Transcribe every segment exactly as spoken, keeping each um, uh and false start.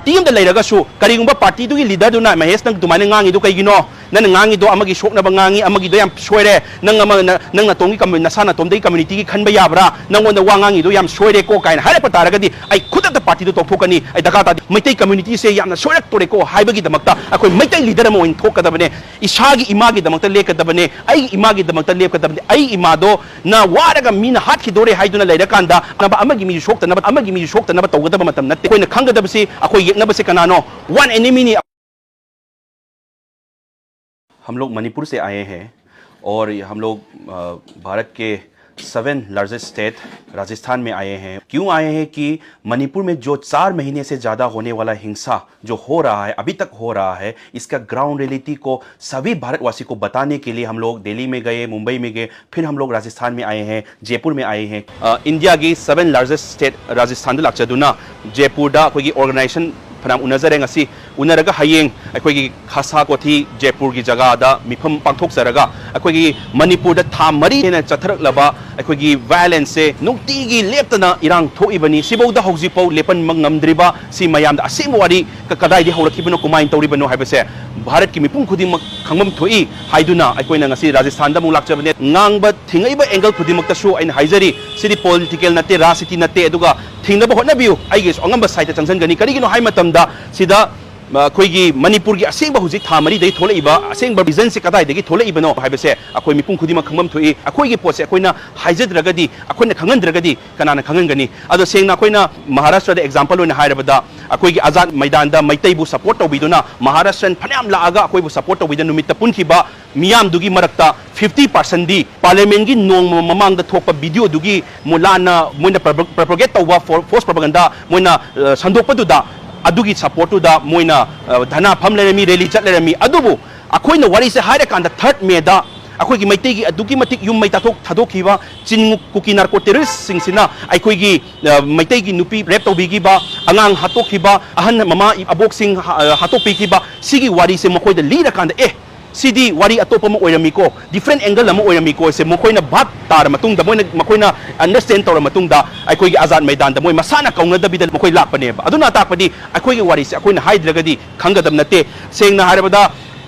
T ꯑꯃꯗ ꯂꯩꯔꯒꯁꯨ ꯀꯔꯤꯒꯨꯝꯕ ꯄꯥꯔꯇꯤꯗꯨꯒꯤ ꯂꯤꯗꯔꯗꯨꯅ, "ꯃꯍꯦꯁ, ꯅꯪ ꯑꯗꯨꯃꯥꯏꯅ ꯉꯥꯡꯉꯤꯗꯣ ꯀꯩꯒꯤꯅꯣ? ꯅꯪꯅ ꯉꯥꯡꯉꯤꯗꯣ ꯑꯃꯒꯤ ꯁꯣꯛꯅꯕ ꯉꯥꯡꯉꯤ, ꯑꯃꯒꯤꯗꯣ ꯌꯥꯝ ꯁꯣꯏꯔꯦ, ꯅꯪ ꯑꯃ, ꯅ-, ꯅꯪ ꯅꯇꯣꯝꯒꯤ ꯀꯝꯃꯨ-, ꯅꯁꯥ ꯅꯇꯣꯝꯗꯒꯤ ꯀꯝꯃ꯭ꯌꯨꯅꯤꯇꯤꯒꯤ ꯈꯟꯕ ꯌꯥꯕ꯭ꯔꯥ? ꯅꯪꯉꯣꯟꯗ ꯋꯥ ꯉꯥꯡꯉꯤꯗꯣ ꯌꯥꯝ ꯁꯣꯏꯔꯦꯀꯣ" ꯀꯥꯏꯅ ꯍꯥꯏꯔꯛꯄ ꯇꯥꯔꯒꯗꯤ, ꯑꯩ ꯈꯨꯗꯛꯇ ꯄꯥꯔꯇꯤꯗꯨ ꯇꯣꯛꯊꯣꯛꯀꯅꯤ, ꯑꯩ ꯗꯔꯀꯥꯔ ꯇꯥꯗꯦ꯫ ꯃꯩꯇꯩ ꯀꯝꯃ꯭ꯌꯨꯅꯤꯇꯤꯁꯦ ꯌꯥꯝꯅ ꯁꯣꯏꯔꯛꯇꯣꯔꯦꯀꯣ ꯍꯥꯏꯕꯒꯤꯗꯃꯛꯇ ꯑꯩꯈꯣꯏ ꯃꯩꯇꯩ ꯂꯤꯗꯔ ꯑꯃ ꯑꯣꯏꯅ ꯊꯣꯛꯀꯗꯕꯅꯦ꯫ ꯏꯁꯥꯒꯤ ꯏꯃꯥꯒꯤꯗꯃꯛꯇ ꯂꯦꯞꯀꯗꯕꯅꯦ, ꯑꯩꯒꯤ ꯏꯃꯥꯒꯤꯗꯃꯛꯇ ꯂꯦꯞꯀꯗꯕꯅꯦ꯫ ꯑꯩ ꯏꯃꯥꯗꯣ ꯅ ꯋꯥꯔꯒ ꯃꯤꯅ ꯍꯥꯠꯈꯤꯗꯣꯔꯦ ꯍꯥꯏꯗꯨꯅ ꯂꯩꯔꯀꯥꯟꯗ ꯑꯃꯒꯤ ꯃꯤꯁꯨ ꯁꯣꯛꯇꯅꯕ, ꯑꯃꯒꯤ ꯃꯤꯁꯨ ꯁꯣꯛꯇꯅꯕ ꯇꯧꯒꯗꯕ ꯃꯇꯝ ꯅꯠꯇꯦ꯫ ꯑꯩꯈꯣꯏꯅ ꯈꯪꯒꯗꯕꯁꯤ, ꯑꯩꯈꯣꯏ ꯌꯦꯛꯅꯕꯁꯦ ꯀꯅꯥꯅꯣ? One enemy ꯅꯤ꯫ हम लोग मणिपुर से आए हैं और हम लोग, अ, भारत के सेवन लार्जेस्ट स्टेट राजस्थान में आए हैं। क्यों आए हैं कि मणिपुर में जो चार महीने से ज़्यादा होने वाला हिंसा जो हो रहा है, अभी तक हो रहा है, इसका ग्राउंड रियलिटी को सभी भारतवासी को बताने के लिए हम लोग दिल्ली में गए, मुंबई में गए, फिर हम लोग राजस्थान में आए हैं, जयपुर में आए हैं। ꯑ, ꯏꯟꯗꯤꯌꯥꯒꯤ ꯁꯚꯦꯟ ꯂꯥꯔꯖꯦꯁ ꯁ꯭ꯇꯦꯠ ꯔꯥꯖꯁꯊꯥꯟꯗ ꯂꯥꯛꯆꯗꯨꯅ ꯖꯦꯄꯨꯔꯗ ꯑꯩꯈꯣꯏꯒꯤ ꯑꯣꯔꯒꯅꯥꯏꯖꯦꯁꯟ ꯐꯅꯌꯥꯝ ꯎꯅꯖꯔꯦ꯫ ꯉꯁꯤ ꯎꯅꯔꯒ ꯍꯌꯦꯡ ꯑꯩꯈꯣꯏꯒꯤ ꯈꯥꯁꯥ ꯀꯣꯊꯤ ꯖꯦꯄꯨꯔꯒꯤ ꯖꯒꯥꯗ ꯃꯤꯐꯝ ꯄꯥꯡꯊꯣꯛꯆꯔꯒ ꯑꯩꯈꯣꯏꯒꯤ ꯃꯅꯤꯄꯨꯔꯗ ꯊꯥ ꯃꯔꯤ ꯍꯦꯟꯅ ꯆꯠꯊꯔꯛꯂꯕ ꯑꯩꯈꯣꯏꯒꯤ ꯚꯥꯏꯑꯣꯂꯦꯟꯁꯁꯦ ꯅꯨꯡꯇꯤꯒꯤ ꯂꯦꯞꯇꯅ ꯏꯔꯥꯡ ꯊꯣꯛꯏꯕꯅꯤ꯫ ꯁꯤꯐꯧꯗ ꯍꯧꯖꯤꯛꯐꯥꯎ ꯂꯦꯞꯍꯟꯕ ꯉꯝꯗ꯭ꯔꯤꯕ ꯁꯤ ꯃꯌꯥꯝꯗ ꯑꯁꯦꯡꯕ ꯋꯥꯔꯤ ꯀ-, ꯀꯗꯥꯏꯗꯒꯤ ꯍꯧꯔꯛꯈꯤꯕꯅꯣ, ꯀꯃꯥꯏꯅ ꯇꯧꯔꯤꯕꯅꯣ ꯍꯥꯏꯕꯁꯦ ꯚꯥꯔꯠꯀꯤ ꯃꯤꯄꯨꯝ ꯈꯨꯗꯤꯡꯃꯛ ꯈꯪꯐꯝ ꯊꯣꯛꯏ ꯍꯥꯏꯗꯨꯅ ꯑꯩꯈꯣꯏꯅ ꯉꯁꯤ ꯔꯥꯖꯁꯊꯥꯟꯗ ꯑꯃꯨꯛ ꯂꯥꯛꯆꯕꯅꯦ꯫ ꯉꯥꯡꯕ ꯊꯤꯡꯉꯛꯏꯕ ꯑꯦꯡꯒꯜ ꯈꯨꯗꯤꯡꯃꯛꯇꯁꯨ ꯑꯩꯅ ꯍꯥꯏꯖꯔꯤ, ꯁꯤꯗꯤ ꯄꯣꯂꯤꯇꯤꯀꯦꯜ ꯅꯠꯇꯦ, ꯔꯥꯖꯅꯤꯇꯤ ꯅꯠꯇꯦ, ꯑꯗꯨꯒ ꯊꯤꯡꯅꯕ ꯍꯣꯠꯅꯕꯤꯌꯨ, ꯑꯩꯒꯤꯁꯨ ꯑꯉꯝꯕ ꯁꯥꯏꯠꯇ ꯆꯪꯁꯤꯟꯒꯅꯤ꯫ ꯀꯔꯤꯒꯤꯅꯣ ꯍꯥꯏ ꯃꯇꯝꯗ ꯁꯤꯗ, ꯑ, ꯑꯩꯈꯣꯏꯒꯤ ꯃꯅꯤꯄꯨꯔꯒꯤ ꯑꯁꯦꯡꯕ ꯍꯧꯖꯤꯛ ꯊꯥ ꯃꯔꯤꯗꯒꯤ ꯊꯣꯛꯂꯛꯏꯕ ꯑꯁꯦꯡꯕ ꯔꯤꯖꯟꯁꯤ ꯀꯗꯥꯏꯗꯒꯤ ꯊꯣꯛꯂꯛꯏꯕꯅꯣ ꯍꯥꯏꯕꯁꯦ ꯑꯩꯈꯣꯏ ꯃꯤꯄꯨꯝ ꯈꯨꯗꯤꯡꯃꯛ ꯈꯪꯐꯝ ꯊꯣꯛꯏ꯫ ꯑꯩꯈꯣꯏꯒꯤ ꯄꯣꯠꯁꯦ ꯑꯩꯈꯣꯏꯅ ꯍꯥꯏꯖꯗ꯭ꯔꯒꯗꯤ, ꯑꯩꯈꯣꯏꯅ ꯈꯪꯍꯟꯗ꯭ꯔꯒꯗꯤ ꯀꯅꯥꯅ ꯈꯪꯍꯟꯒꯅꯤ? ꯑꯗꯣ ꯁꯦꯡꯅ ꯑꯩꯈꯣꯏꯅ ꯃꯍꯥꯔꯥꯁꯇ꯭ꯔꯗ ꯑꯦꯛꯖꯥꯝꯄꯜ ꯑꯣꯏꯅ ꯍꯥꯏꯔꯕꯗ, ꯑꯩꯈꯣꯏꯒꯤ ꯑꯖꯥꯗ ꯃꯩꯗꯥꯟꯗ ꯃꯩꯇꯩꯕꯨ ꯁꯄꯣꯔꯠ ꯇꯧꯕꯤꯗꯨꯅ ꯃꯍꯥꯔꯥꯁꯇ꯭ꯔꯟ ꯐꯅꯌꯥꯝ ꯂꯥꯛꯑꯒ ꯑꯩꯈꯣꯏꯕꯨ ꯁꯄꯣꯔꯠ ꯇꯧꯕꯤꯗꯨꯅ ꯅꯨꯃꯤꯠꯇ ꯄꯨꯟꯈꯤꯕ ꯃꯤꯌꯥꯝꯗꯨꯒꯤ ꯃꯔꯛꯇ ꯐꯤꯐꯇꯤ ꯄꯥꯔꯁꯦꯟꯗꯤ ꯄꯥꯔꯂꯤꯌꯥꯃꯦꯟꯒꯤ ꯅꯣꯡꯃ ꯃꯃꯥꯡꯗ ꯊꯣꯛꯄ ꯚꯤꯗꯤꯑꯣꯗꯨꯒꯤ ꯃꯨꯂꯥꯟꯅ ꯃꯣꯏꯅ ꯄ꯭ꯔꯣꯄ-, ꯄ꯭ꯔꯣꯄꯒꯦꯠ ꯇꯧꯕ ꯐꯣ-, ꯐꯣꯜꯁ ꯄ꯭ꯔꯣꯄꯒꯟꯗꯥ ꯃꯣꯏꯅ, ꯑ, ꯁꯟꯗꯣꯛꯄꯗꯨꯗ ꯑꯗꯨꯒꯤ ꯁꯄꯣꯔꯠꯇꯨꯗ ꯃꯣꯏꯅ, ꯑ, ꯙꯔꯅꯥ ꯐꯝ ꯂꯩꯔꯝꯃꯤ, ꯔꯦꯂꯤ ꯆꯠ ꯂꯩꯔꯝꯃꯤ꯫ ꯑꯗꯨꯕꯨ ꯑꯩꯈꯣꯏꯅ ꯋꯥꯔꯤꯁꯦ ꯍꯥꯏꯔꯀꯥꯟꯗ ꯊꯥꯔꯠ ꯃꯦꯗ ꯑꯩꯈꯣꯏꯒꯤ ꯃꯩꯇꯩꯒꯤ ꯑꯗꯨꯛꯀꯤ ꯃꯇꯤꯛ ꯌꯨꯝ ꯃꯩ ꯇꯥꯊꯣꯛ-, ꯊꯥꯗꯣꯛꯈꯤꯕ ꯆꯤꯟ ꯀꯨꯀꯤ ꯅꯥꯔꯀꯣ ꯇꯦꯔꯣꯔꯤꯁꯁꯤꯡꯁꯤꯅ ꯑꯩꯈꯣꯏꯒꯤ, ꯑ, ꯃꯩꯇꯩꯒꯤ ꯅꯨꯄꯤ ꯔꯦꯞ ꯇꯧꯕꯤꯈꯤꯕ, ꯑꯉꯥꯡ ꯍꯥꯠꯇꯣꯛꯈꯤꯕ, ꯑꯍꯟ ꯃꯃꯥ ꯑꯕꯣꯛꯁꯤꯡ ꯍꯥ-, ꯑ, ꯍꯥꯠꯇꯣꯛꯄꯤꯈꯤꯕ, ꯁꯤꯒꯤ ꯋꯥꯔꯤꯁꯦ ꯃꯈꯣꯏꯗ ꯂꯤꯔꯀꯥꯟꯗ, ꯑꯦ, ꯁꯤꯗꯤ ꯋꯥꯔꯤ ꯑꯇꯣꯞꯄ ꯑꯃ ꯑꯣꯏꯔꯝꯃꯤꯀꯣ, different angle ꯑꯃ ꯑꯣꯏꯔꯝꯃꯤꯀꯣ ꯁꯦ ꯃꯈꯣꯏꯅ ꯚꯥꯞ ꯇꯥꯔ ꯃꯇꯨꯡꯗ, ꯃꯣꯏꯅ, ꯃꯈꯣꯏꯅ understand ꯇꯧꯔ ꯃꯇꯨꯡꯗ ꯑꯩꯈꯣꯏꯒꯤ ꯑꯖꯥꯗ ꯃꯩꯗꯥꯟꯗ ꯃꯣꯏ ꯃꯁꯥꯅ ꯀꯧꯅꯗꯕꯤꯗ ꯃꯈꯣꯏ ꯂꯥꯛꯄꯅꯦꯕ꯫ ꯑꯗꯨꯅ ꯇꯥꯛꯄꯗꯤ ꯑꯩꯈꯣꯏꯒꯤ ꯋꯥꯔꯤꯁꯦ ꯑꯩꯈꯣꯏꯅ ꯍꯥꯏꯗ꯭ꯔꯒꯗꯤ ꯈꯪꯒꯗꯕ ꯅꯠꯇꯦ꯫ ꯁꯦꯡꯅ ꯍꯥꯏꯔꯕꯗ,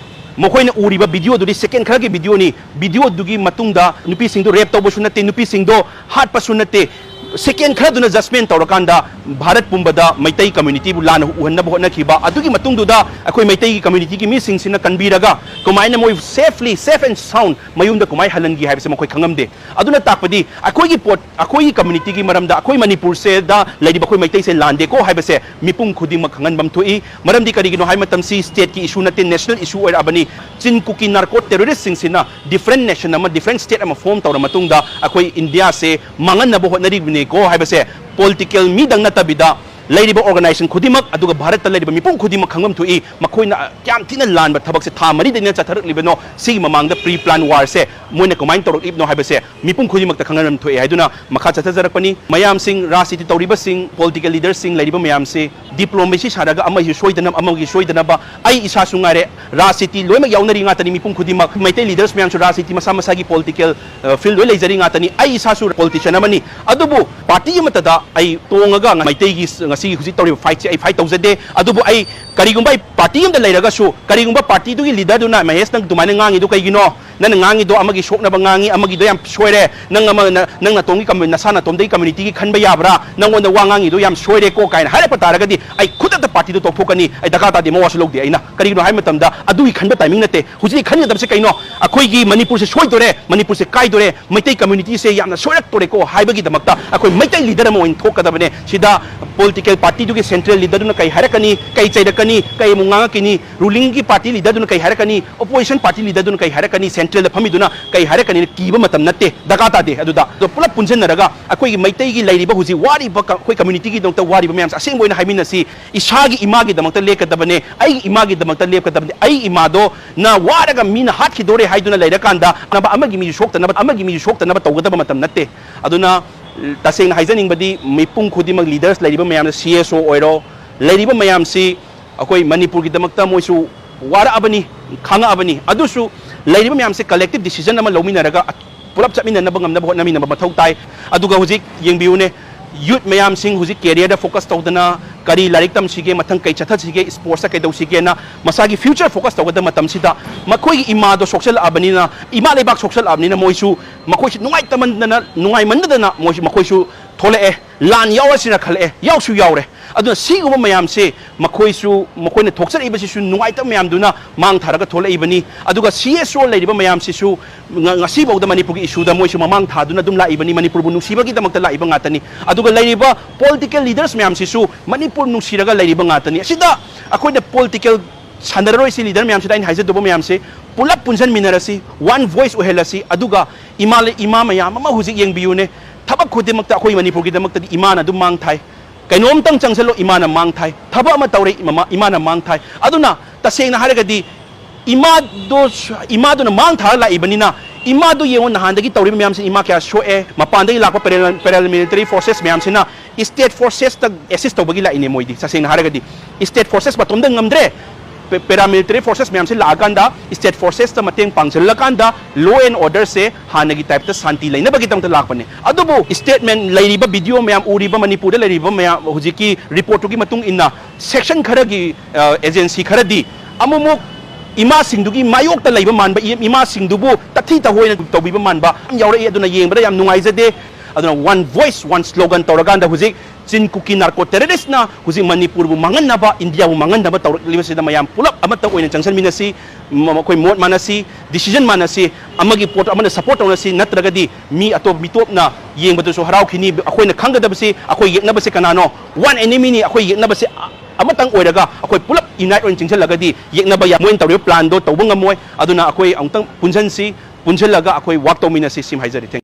ꯃꯈꯣꯏꯅ ꯎꯔꯤꯕ video ꯗꯨꯗꯤ second ꯈꯔꯒꯤ video ꯅꯤ꯫ Video ꯗꯨꯒꯤ ꯃꯇꯨꯡꯗ ꯅꯨꯄꯤꯁꯤꯡꯗꯣ rape ꯇꯧꯕꯁꯨ ꯅꯠꯇꯦ, ꯅꯨꯄꯤꯁꯤꯡꯗꯣ ꯍꯥꯠꯄꯁꯨ ꯅꯠꯇꯦ꯫ Second ꯈꯔꯗꯨꯅ judgment ꯇꯧꯔꯀꯥꯟꯗ ꯚꯥꯔꯠ ꯄꯨꯝꯕꯗ ꯃꯩꯇꯩ community ꯕꯨ ꯂꯥꯟꯅ ꯎꯍꯟꯅꯕ ꯍꯣꯠꯅꯈꯤꯕ, ꯑꯗꯨꯒꯤ ꯃꯇꯨꯡꯗꯨꯗ ꯑꯩꯈꯣꯏ ꯃꯩꯇꯩꯒꯤ community ꯒꯤ ꯃꯤꯁꯤꯡꯁꯤꯅ ꯀꯟꯕꯤꯔꯒ ꯀꯃꯥꯏꯅ ꯃꯣꯏ safely, safe and sound ꯃꯌꯨꯝꯗ ꯀꯃꯥꯏꯅ ꯍꯜꯍꯟꯈꯤ ꯍꯥꯏꯕꯁꯦ ꯃꯈꯣꯏ ꯈꯪꯉꯝꯗꯦ꯫ ꯑꯗꯨꯅ ꯇꯥꯛꯄꯗꯤ ꯑꯩꯈꯣꯏꯒꯤ ꯄꯣꯠ, ꯑꯩꯈꯣꯏꯒꯤ community ꯒꯤ ꯃꯔꯝꯗ, ꯑꯩꯈꯣꯏ ꯃꯅꯤꯄꯨꯔꯁꯤꯗ ꯂꯩꯔꯤꯕ ꯑꯩꯈꯣꯏ ꯃꯩꯇꯩꯁꯦ ꯂꯥꯟꯗꯦꯀꯣ ꯍꯥꯏꯕꯁꯦ ꯃꯤꯄꯨꯝ ꯈꯨꯗꯤꯡꯃꯛ ꯈꯪꯍꯟꯕ ꯑꯃ ꯊꯣꯛꯏ꯫ ꯃꯔꯝꯗꯤ ꯀꯔꯤꯒꯤꯅꯣ ꯍꯥꯏꯕ ꯃꯇꯝꯁꯤ state ꯀꯤ issue ꯅꯠꯇꯦ, national issue ꯑꯣꯏꯔꯛꯑꯕꯅꯤ꯫ ꯆꯤꯟ ꯀꯨꯀꯤ narco terrorist ꯁꯤꯡꯁꯤꯅ different nation ꯑꯃ, different state ꯑꯃ form ꯇꯧꯔ ꯃꯇꯨꯡꯗ ꯑꯩꯈꯣꯏ ꯏꯟꯗꯤꯌꯥꯁꯦ ꯃꯥꯡꯍꯟꯅꯕ ꯍꯣꯠꯅꯔꯤꯕꯅꯤꯀꯣ ꯍꯥꯏꯕꯁꯦ political ꯃꯤꯗꯪ ꯅꯠꯇꯕꯤꯗ ꯂꯩꯔꯤꯕ organization ꯈꯨꯗꯤꯡꯃꯛ, ꯑꯗꯨꯒ ꯚꯥꯔꯠꯇ ꯂꯩꯔꯤꯕ ꯃꯤꯄꯨꯝ ꯈꯨꯗꯤꯡꯃꯛ ꯈꯪꯐꯝ ꯊꯣꯛꯏ꯫ ꯃꯈꯣꯏꯅ ꯀꯌꯥꯝ ꯊꯤꯅ ꯂꯥꯟꯕ ꯊꯕꯛꯁꯦ ꯊꯥ ꯃꯔꯤꯗꯩꯅ ꯆꯠꯊꯔꯛꯂꯤꯕꯅꯣ, ꯁꯤꯒꯤ ꯃꯃꯥꯡꯗ pre plan war ꯁꯦ ꯃꯣꯏꯅ ꯀꯃꯥꯏꯅ ꯇꯧꯔꯛꯂꯤꯕꯅꯣ ꯍꯥꯏꯕꯁꯦ ꯃꯤꯄꯨꯝ ꯈꯨꯗꯤꯡꯃꯛꯇ ꯈꯪꯍꯟꯐꯝ ꯊꯣꯛꯑꯦ ꯍꯥꯏꯗꯨꯅ ꯃꯈꯥ ꯆꯠꯊꯖꯔꯛꯄꯅꯤ꯫ ꯃꯌꯥꯝꯁꯤꯡ, ꯔꯥꯖꯅꯤꯇꯤ ꯇꯧꯔꯤꯕꯁꯤꯡ, political leader ꯁꯤꯡ ꯂꯩꯔꯤꯕ ꯃꯌꯥꯝꯁꯤ, diplomacy ꯁꯥꯔꯒ ꯑꯃꯒꯤ ꯁꯣꯏꯗꯅꯕ, ꯑꯃꯒꯤ ꯁꯣꯏꯗꯅꯕ, ꯑꯩ ꯏꯁꯥꯁꯨ ꯉꯥꯏꯔꯦ, ꯔꯥꯖꯅꯤꯇꯤ ꯂꯣꯏꯅꯃꯛ ꯌꯥꯎꯅꯔꯤ ꯉꯥꯛꯇꯅꯤ, ꯃꯤꯄꯨꯝ ꯈꯨꯗꯤꯡꯃꯛ꯫ ꯃꯩꯇꯩ leaders ꯃꯌꯥꯝꯁꯨ ꯔꯥꯖꯅꯤꯇꯤ ꯃꯁꯥ ꯃꯁꯥꯒꯤ political, ꯑ, field ꯂꯣꯏ ꯂꯩꯖꯔꯤ ꯉꯥꯛꯇꯅꯤ꯫ ꯑꯩ ꯏꯁꯥꯁꯨ politician ꯑꯃꯅꯤ꯫ ꯑꯗꯨꯕꯨ party ꯑꯃꯠꯇꯗ ꯑꯩ ꯇꯣꯡꯉꯒ ꯃꯩꯇꯩꯒꯤ ꯉꯁꯤꯒꯤ ꯍꯧꯖꯤꯛ ꯇꯧꯔꯤꯕ fight ꯁꯦ ꯑꯩ fight ꯇꯧꯖꯗꯦ꯫ ꯑꯗꯨꯕꯨ ꯑꯩ ꯀꯔꯤꯒꯨꯝꯕ ꯑꯩ party ꯑꯃꯗ ꯂꯩꯔꯒꯁꯨ, ꯀꯔꯤꯒꯨꯝꯕ party ꯗꯨꯒꯤ leader ꯗꯨꯅ "ꯃꯍꯦꯁ, ꯅꯪ ꯑꯗꯨꯃꯥꯏꯅ ꯉꯥꯡꯉꯤꯗꯣ ꯀꯩꯒꯤꯅꯣ? ꯅꯪꯅ ꯉꯥꯡꯉꯤꯗꯣ ꯑꯃꯒꯤ ꯁꯣꯛꯅꯕ ꯉꯥꯡꯉꯤ, ꯑꯃꯒꯤꯗꯣ ꯌꯥꯝ ꯁꯣꯏꯔꯦ, ꯅꯪ ꯑꯃ, ꯅ-, ꯅꯪ ꯅꯇꯣꯝꯒꯤ commu-, ꯅꯁꯥ ꯅꯇꯣꯝꯗꯒꯤ community ꯒꯤ ꯈꯟꯕ ꯌꯥꯕ꯭ꯔꯥ? ꯅꯪꯉꯣꯟꯗ ꯋꯥ ꯉꯥꯡꯉꯤꯗꯣ ꯌꯥꯝ ꯁꯣꯏꯔꯦꯀꯣ" ꯀꯥꯏꯅ ꯍꯥꯏꯔꯛꯄ ꯇꯥꯔꯒꯗꯤ ꯑꯩ ꯈꯨꯗꯛꯇ party ꯗꯨ ꯇꯣꯛꯊꯣꯛꯀꯅꯤ, ꯑꯩ ꯗꯔꯀꯥꯔ ꯇꯥꯗꯦ, ꯃꯋꯥꯁꯨ ꯂꯧꯗꯦ꯫ ꯑꯩꯅ ꯀꯔꯤꯒꯤꯅꯣ ꯍꯥꯏꯕ ꯃꯇꯝꯗ ꯑꯗꯨꯒꯤ ꯈꯟꯕ timing ꯅꯠꯇꯦ꯫ ꯍꯧꯖꯤꯛ ꯈꯟꯒꯗꯕꯁꯦ ꯀꯩꯅꯣ? ꯑꯩꯈꯣꯏꯒꯤ ꯃꯅꯤꯄꯨꯔꯁꯦ ꯁꯣꯏꯗꯣꯔꯦ, ꯃꯅꯤꯄꯨꯔꯁꯦ ꯀꯥꯏꯗꯣꯔꯦ, ꯃꯩꯇꯩ community ꯁꯦ ꯌꯥꯝꯅ ꯁꯣꯏꯔꯛꯇꯣꯔꯦꯀꯣ ꯍꯥꯏꯕꯒꯤꯗꯃꯛꯇ ꯑꯩꯈꯣꯏ ꯃꯩꯇꯩ leader ꯑꯃ ꯑꯣꯏꯅ ꯊꯣꯛꯀꯗꯕꯅꯦ꯫ ꯁꯤꯗ political party ꯗꯨꯒꯤ central leader ꯗꯨꯅ ꯀꯩ ꯍꯥꯏꯔꯛꯀꯅꯤ, ꯀꯩ ꯆꯩꯔꯛꯀꯅꯤ, ꯀꯩ ꯑꯃꯨꯛ ꯉꯥꯡꯉꯛꯀꯅꯤ, ruling ꯒꯤ party leader ꯗꯨꯅ ꯀꯩ ꯍꯥꯏꯔꯛꯀꯅꯤ, opposition party leader ꯗꯨꯅ ꯀꯩ ꯍꯥꯏꯔꯛꯀꯅꯤ, central ꯗ ꯐꯝꯃꯤꯗꯨꯅ ꯀꯩ ꯍꯥꯏꯔꯛꯀꯅꯤꯅ ꯀꯤꯕ ꯃꯇꯝ ꯅꯠꯇꯦ, ꯗꯔꯀꯥꯔ ꯇꯥꯗꯦ꯫ ꯑꯗꯨꯗ, ꯑꯗꯣ ꯄꯨꯂꯞ ꯄꯨꯟꯁꯤꯟꯅꯔꯒ ꯑꯩꯈꯣꯏꯒꯤ ꯃꯩꯇꯩꯒꯤ ꯂꯩꯔꯤꯕ ꯍꯧꯖꯤꯛ ꯋꯥꯔꯤꯕ ꯀ-, ꯑꯩꯈꯣꯏ community ꯒꯤꯗꯃꯛꯇ ꯋꯥꯔꯤꯕ ꯃꯌꯥꯝꯁꯦ ꯑꯁꯦꯡꯕ ꯑꯣꯏꯅ ꯍꯥꯏꯃꯤꯟꯅꯁꯤ꯫ ꯏꯁꯥꯒꯤ ꯏꯃꯥꯒꯤꯗꯃꯛꯇ ꯂꯦꯞꯀꯗꯕꯅꯦ, ꯑꯩꯒꯤ ꯏꯃꯥꯒꯤꯗꯃꯛꯇ ꯂꯦꯞꯀꯗꯕꯅꯦ꯫ ꯑꯩꯒꯤ ꯏꯃꯥꯗꯣ ꯅ ꯋꯥꯔꯒ ꯃꯤꯅ ꯍꯥꯠꯈꯤꯗꯣꯔꯦ ꯍꯥꯏꯗꯨꯅ ꯂꯩꯔꯀꯥꯟꯗ ꯑꯃꯒꯤ ꯃꯤꯁꯨ ꯁꯣꯛꯇꯅꯕ, ꯑꯃꯒꯤ ꯃꯤꯁꯨ ꯁꯣꯛꯇꯅꯕ ꯇꯧꯒꯗꯕ ꯃꯇꯝ ꯅꯠꯇꯦ꯫ ꯑꯗꯨꯅ ꯇꯁꯦꯡꯅ ꯍꯥꯏꯖꯅꯤꯡꯕꯗꯤ ꯃꯤꯄꯨꯝ ꯈꯨꯗꯤꯡꯃꯛ leaders ꯂꯩꯔꯤꯕ ꯃꯌꯥꯝꯅ C S O ꯑꯣꯏꯔꯣ, ꯂꯩꯔꯤꯕ ꯃꯌꯥꯝꯁꯤ ꯑꯩꯈꯣꯏ ꯃꯅꯤꯄꯨꯔꯒꯤꯗꯃꯛꯇ ꯃꯣꯏꯁꯨ ꯋꯥꯔꯛꯑꯕꯅꯤ꯫ ꯈꯪꯉꯛꯑꯕꯅꯤ꯫ ꯑꯗꯨꯁꯨ ꯂꯩꯔꯤꯕ ꯃꯌꯥꯝꯁꯦ collective decision ꯑꯃ ꯂꯧꯃꯤꯟꯅꯔꯒ ꯄꯨꯂꯞ ꯆꯠꯃꯤꯟꯅꯅꯕ ꯉꯝꯅꯕ ꯍꯣꯠꯅꯃꯤꯟꯅꯕ ꯃꯊꯧ ꯇꯥꯏ꯫ ꯑꯗꯨꯒ ꯍꯧꯖꯤꯛ ꯌꯦꯡꯕꯤꯌꯨꯅꯦ, youth ꯃꯌꯥꯝꯁꯤꯡ ꯍꯧꯖꯤꯛ careerꯗ focus ꯇꯧꯗꯅ, ꯀꯔꯤ ꯂꯥꯏꯔꯤꯛ ꯇꯝꯁꯤꯒꯦ, ꯃꯊꯪ ꯀꯩ ꯆꯠꯊꯁꯤꯒꯦ, sportsꯇ ꯀꯩꯗꯧꯁꯤꯒꯦꯅ ꯃꯁꯥꯒꯤ future focus ꯇꯧꯒꯗꯕ ꯃꯇꯝꯁꯤꯗ, ꯃꯈꯣꯏꯒꯤ ꯏꯃꯥꯗꯣ ꯁꯣꯛꯆꯜꯂꯛꯑꯕꯅꯤꯅ, ꯏꯃꯥ ꯂꯩꯕꯥꯛ ꯁꯣꯛꯆꯜꯂꯛꯑꯕꯅꯤꯅ, ꯃꯣꯏꯁꯨ ꯃꯈꯣꯏꯁꯨ ꯅꯨꯡꯉꯥꯏꯇꯃꯟꯗꯅ, ꯅꯨꯡꯉꯥꯏꯃꯟꯗꯗꯅ ꯃꯣꯏꯁꯨ, ꯃꯈꯣꯏꯁꯨ ꯊꯣꯛꯂꯛꯑꯦ, ꯂꯥꯟ ꯌꯥꯎꯔꯁꯤꯅ ꯈꯜꯂꯛꯑꯦ, ꯌꯥꯎꯁꯨ ꯌꯥꯎꯔꯦ꯫ ꯑꯗꯨꯅ ꯁꯤꯒꯨꯝꯕ ꯃꯌꯥꯝꯁꯦ ꯃꯈꯣꯏꯁꯨ, ꯃꯈꯣꯏꯅ ꯊꯣꯛꯆꯔꯛꯏꯕꯁꯤꯁꯨ ꯅꯨꯡꯉꯥꯏꯇꯕ ꯃꯌꯥꯝꯗꯨꯅ ꯃꯥꯡ ꯊꯥꯔꯒ ꯊꯣꯛꯂꯛꯏꯕꯅꯤ꯫ ꯑꯗꯨꯒ CSO ꯂꯩꯔꯤꯕ ꯃꯌꯥꯝꯁꯤꯁꯨ ꯉ-, ꯉꯁꯤꯐꯥꯎꯗ ꯃꯅꯤꯄꯨꯔꯒꯤ issueꯗ ꯃꯣꯏꯁꯨ ꯃꯃꯥꯡ ꯊꯥꯗꯨꯅ ꯑꯗꯨꯝ ꯂꯥꯛꯏꯕꯅꯤ, ꯃꯅꯤꯄꯨꯔꯕꯨ ꯅꯨꯡꯁꯤꯕꯒꯤꯗꯃꯛꯇ ꯂꯥꯛꯏꯕ ꯉꯥꯛꯇꯅꯤ꯫ ꯑꯗꯨꯒ ꯂꯩꯔꯤꯕ political leaders ꯃꯌꯥꯝꯁꯤꯁꯨ ꯃꯅꯤꯄꯨꯔ ꯅꯨꯡꯁꯤꯔꯒ ꯂꯩꯔꯤꯕ ꯉꯥꯛꯇꯅꯤ꯫ ꯑꯁꯤꯗ ꯑꯩꯈꯣꯏꯅ political ꯁꯥꯟꯅꯔꯔꯣꯏꯁꯤ, leader ꯃꯌꯥꯝꯁꯤꯗ ꯑꯩꯅ ꯍꯥꯏꯖꯗꯧꯕ ꯃꯌꯥꯝꯁꯤ, ꯄꯨꯂꯞ ꯄꯨꯟꯁꯤꯟꯃꯤꯟꯅꯔꯁꯤ, one voice ꯑꯣꯏꯍꯜꯂꯁꯤ꯫ ꯑꯗꯨꯒ ꯏꯃꯥ ꯂꯩ-, ꯏꯃꯥ ꯃꯌꯥꯝ ꯑꯃ ꯍꯧꯖꯤꯛ ꯌꯦꯡꯕꯤꯌꯨꯅꯦ, ꯊꯕꯛ ꯈꯨꯗꯤꯡꯃꯛꯇ ꯑꯩꯈꯣꯏ ꯃꯅꯤꯄꯨꯔꯒꯤꯗꯃꯛꯇꯗꯤ ꯏꯃꯥꯅ ꯑꯗꯨꯝ ꯃꯥꯡ ꯊꯥꯏ꯫ ꯀꯩꯅꯣꯝꯇꯪ ꯆꯪꯁꯜꯂꯣ, ꯏꯃꯥꯅ ꯃꯥꯡ ꯊꯥꯏ꯫ ꯊꯕꯛ ꯑꯃ ꯇꯧꯔꯦ, ꯏꯃꯥ, ꯏꯃꯥꯅ ꯃꯥꯡ ꯊꯥꯏ꯫ ꯑꯗꯨꯅ ꯇꯁꯦꯡꯅ ꯍꯥꯏꯔꯒꯗꯤ ꯏꯃꯥꯗꯣ, ꯏꯃꯥꯗꯨꯅ ꯃꯥꯡ ꯊꯥꯔ ꯂꯥꯛꯏꯕꯅꯤꯅ, ꯏꯃꯥꯗꯣ ꯌꯦꯡꯉꯣ, ꯅꯍꯥꯟꯗꯒꯤ ꯇꯧꯔꯤꯕ ꯃꯌꯥꯝꯁꯤ ꯏꯃꯥ ꯀꯌꯥ ꯁꯣꯛꯑꯦ, ꯃꯄꯥꯟꯗꯒꯤ ꯂꯥꯛꯄ paramilitary forces ꯃꯌꯥꯝꯁꯤꯅ state forcesꯇ assist ꯇꯧꯕꯒꯤ ꯂꯥꯛꯏꯅꯦ ꯃꯣꯏꯗꯤ꯫ ꯇꯁꯦꯡꯅ ꯍꯥꯏꯔꯒꯗꯤ state forces ꯃꯇꯣꯝꯗ ꯉꯝꯗ꯭ꯔꯦ꯫ Paramilitary forces ꯃꯌꯥꯝꯁꯤ ꯂꯥꯛꯑꯀꯥꯟꯗ, state forcesꯇ ꯃꯇꯦꯡ ꯄꯥꯡꯁꯤꯜꯂꯀꯥꯟꯗ law and orderꯁꯦ ꯍꯥꯟꯅꯒꯤ typeꯇ ꯁꯥꯟꯇꯤ ꯂꯩꯅꯕꯒꯤꯗꯃꯛꯇ ꯂꯥꯛꯄꯅꯦ꯫ ꯑꯗꯨꯕꯨ statement, ꯂꯩꯔꯤꯕ video ꯃꯌꯥꯝ, ꯎꯔꯤꯕ ꯃꯅꯤꯄꯨꯔꯗ ꯂꯩꯔꯤꯕ ꯃꯌꯥꯝ, ꯍꯧꯖꯤꯛꯀꯤ reportꯇꯨꯒꯤ ꯃꯇꯨꯡ ꯏꯟꯅ section ꯈꯔꯒꯤ, ꯑ, agency ꯈꯔꯗꯤ ꯑꯃꯨꯛꯃꯨꯛ ꯏꯃꯥꯁꯤꯡꯗꯨꯒꯤ ꯃꯥꯌꯣꯛꯇ ꯂꯩꯕ ꯃꯥꯟꯕ, ꯏ-, ꯏꯃꯥꯁꯤꯡꯗꯨꯕꯨ ꯇꯛꯊꯤ ꯇꯧꯍꯣꯏꯅ ꯇꯧꯕꯤꯕ ꯃꯥꯟꯕ ꯌꯥꯝ ꯌꯥꯎꯔꯛꯏ꯫ ꯑꯗꯨꯅ ꯌꯦꯡꯕꯗ ꯌꯥꯝ ꯅꯨꯡꯉꯥꯏꯖꯗꯦ꯫ ꯑꯗꯨꯅ one voice, one slogan ꯇꯧꯔꯀꯥꯟꯗ ꯍꯧꯖꯤꯛ ꯆꯤꯟ ꯀꯨꯀꯤ narco terroristꯅ ꯍꯧꯖꯤꯛ ꯃꯅꯤꯄꯨꯔꯕꯨ ꯃꯥꯡꯍꯟꯅꯕ, ꯏꯟꯗꯤꯌꯥꯕꯨ ꯃꯥꯡꯍꯟꯅꯕ ꯇꯧꯔꯛꯂꯤꯕꯁꯤꯗ ꯃꯌꯥꯝ ꯄꯨꯂꯞ ꯑꯃꯠꯇ ꯑꯣꯏꯅ ꯆꯪꯁꯤꯟꯃꯤꯟꯅꯁꯤ, ꯃ-, ꯃꯈꯣꯏ ꯃꯣꯠ ꯃꯥꯟꯅꯁꯤ, decision ꯃꯥꯟꯅꯁꯤ, ꯑꯃꯒꯤ ꯄꯣꯠ ꯑꯃꯅ support ꯇꯧꯅꯁꯤ, ꯅꯠꯇ꯭ꯔꯒꯗꯤ ꯃꯤ ꯑꯇꯣꯞ ꯃꯤꯇꯣꯞꯅ ꯌꯦꯡꯕꯗꯁꯨ ꯍꯔꯥꯎꯈꯤꯅꯤ꯫ ꯑꯩꯈꯣꯏꯅ ꯈꯪꯒꯗꯕꯁꯤ ꯑꯩꯈꯣꯏ ꯌꯦꯛꯅꯕꯁꯤ ꯀꯅꯥꯅꯣ? One enemyꯅꯤ꯫ ꯑꯩꯈꯣꯏ ꯌꯦꯛꯅꯕꯁꯤ ꯑ-, ꯑꯃꯇꯪ ꯑꯣꯏꯔꯒ ꯑꯩꯈꯣꯏ ꯄꯨꯂꯞ unite ꯑꯣꯏꯅ ꯆꯤꯡꯁꯤꯜꯂꯒꯗꯤ ꯌꯦꯛꯅꯕ ꯌꯥ-, ꯃꯣꯏꯅ ꯇꯧꯔꯤꯕ planꯗꯣ ꯇꯧꯕ ꯉꯝꯃꯣꯏ꯫ ꯑꯗꯨꯅ ꯑꯩꯈꯣꯏ ꯑꯃꯨꯛꯇꯪ ꯄꯨꯟꯁꯤꯟꯁꯤ, ꯄꯨꯟꯁꯤꯜꯂꯒ ꯑꯩꯈꯣꯏ work ꯇꯧꯃꯤꯟꯅꯁꯤ꯫ ꯁꯤꯃ ꯍꯥꯏꯖꯔꯤ꯫ Thank you꯫